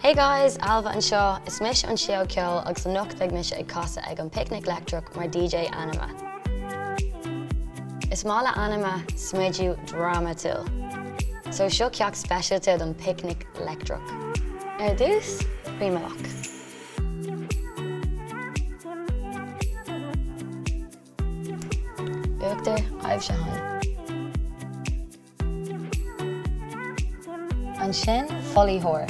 Hey guys, Ailbhe anseo, is mise an Síóg Ceoil agus anocht beidh mise ag casadh ag an Picnic Leictreach mar DJ Anima. Is maith le Anima smideadh drámatúil. So seo ceacht speisialta don Picnic Leictreach. Ar dtús, PrimaLoc. Uachtar aibhsitheán. Ansin folaitheoir.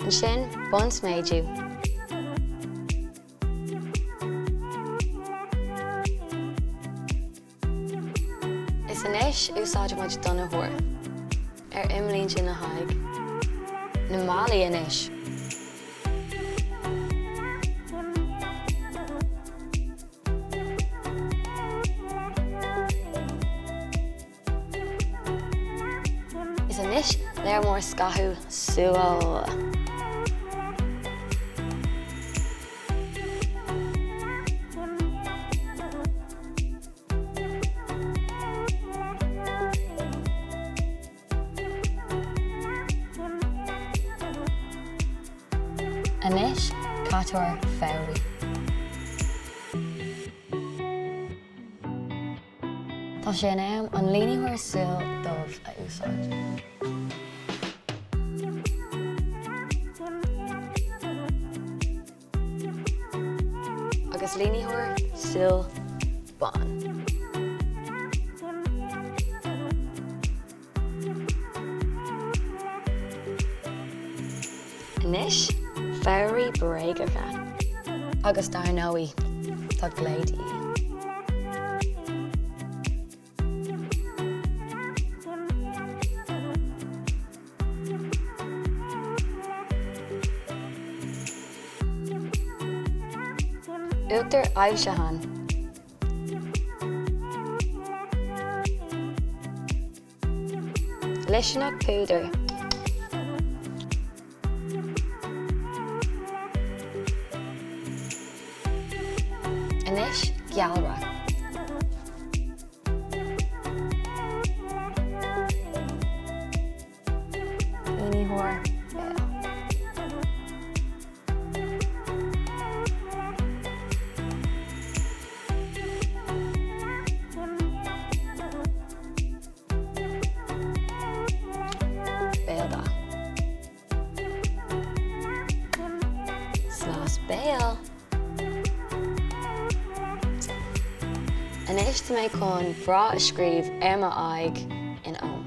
Ansin bonnsmideadh. Is anois úsáidfidh muid donnaitheoir ar imlínte na haghaidhe. Na malaí anois. Is anois léar mór scathú súl. Anois caiteoir fabhraí. Tá sé in am an línitheoir súl dubh a úsáid. Agus línitheoir súl bán. Anois, fabhraí bréagacha. Agus dar ndóigh, tá glao de dhíth. Uachtar aibhsitheán. Luisneach púdair. Anois gealra. Línitheoir béil. Béaldath. Snas béil. Anois tá mé chun grá a scríobh ar m'aghaidh in Ogham.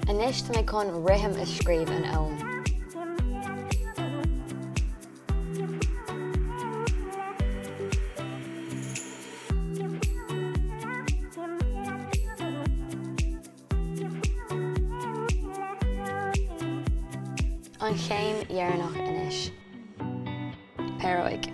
Anois tá mé chun rithim a scríobh in Ogham. An chéim dheireanach anois. Peireoig.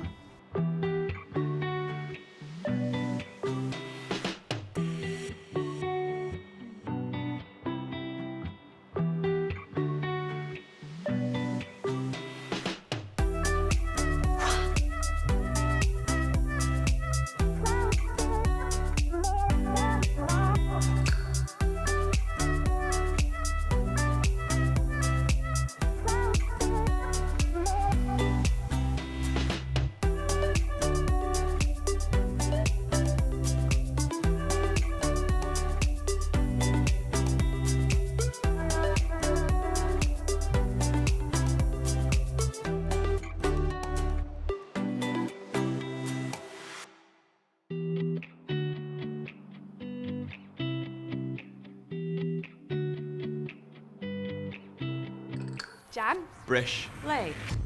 Déan. Bris. Léigh.